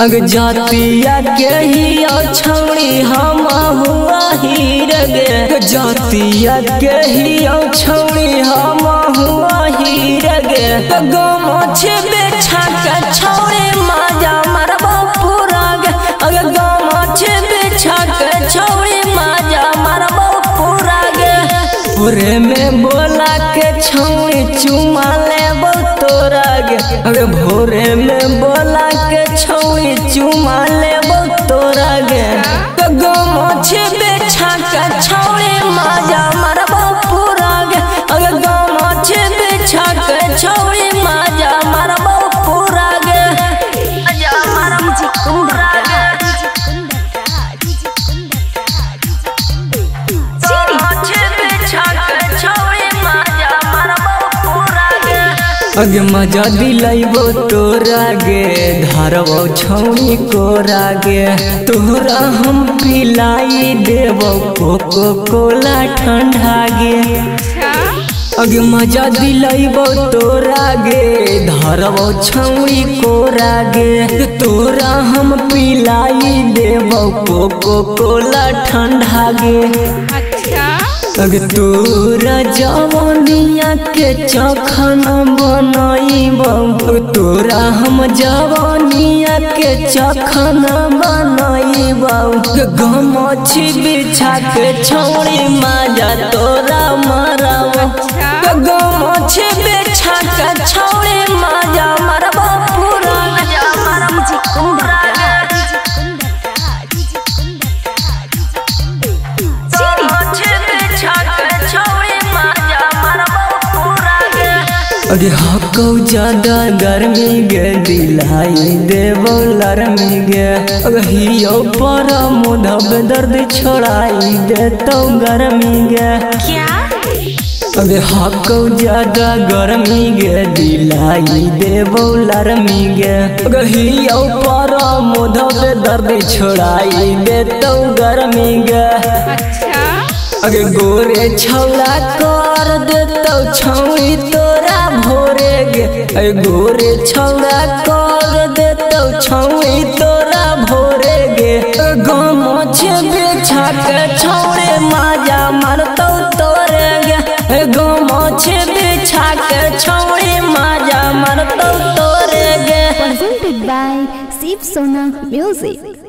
अग जातिया के ही छौड़ी हम हुआ हीर गे। जातिया के ही छौड़ी हम हुआ हीर गे। गमछ बिछा के छौड़ी माजा मरबो पूरा गे। अग गमछ बिछा के छौड़ी माजा मरबो पूरा गे। भोरे में बोला के छौड़ी चुमा लेबो तोरा गे। अरे भोरे में बोला के छौड़ी चुमा लेबो तोरा गे। गमछ बिछा के छौड़ी माजा मरबो पूरा गे। अरे गमछ बिछा के छौड़ी माजा मरबो पूरा गे। अगे मजा दिलाइबो तोरा गे, धरबो छौड़ी कोरा गे। तोरा हम पिलाई देबो कोको कोला ठंडा गे। अगे मजा दिलाइबो तोरा गे, धरबो छौड़ी कोरा गे। तोरा हम पिलाई देबो कोको कोला ठंडा गे। अगे तोरा जवानिया के चखना बनाइबो। तोरा हम जवानिया के चखना बनाइबो। गमछ बिछा के छौड़ी माजा तोरा मरबो। गमछ बिछा के छौड़ी माजा मरबो पूरा। अरे हको ज्यादा गर्मी गे, दिलाई देबो लरमी गे। अगे हियो पर मुधब दर्द छोड़ाई देतो गर्मी गे। अगे हको ज्यादा गर्मी गे, दिलाई देबो लरमी गे। अगे हियो पर मुधब दर्द छोड़ाई देतो गर्मी गे। अगे गोरे छौड़ा कर देतो छौड़ी तोरा भोरे गे। अगे गोरे छौड़ा कर देतो छौड़ी तोरा भोरे गे। गमछ बिछा के छौड़ी माजा मरतो तोरे गे। गमछ बिछा के छौड़ी माजा मरतो तोरे गे। Presented by Shiv Sona Music.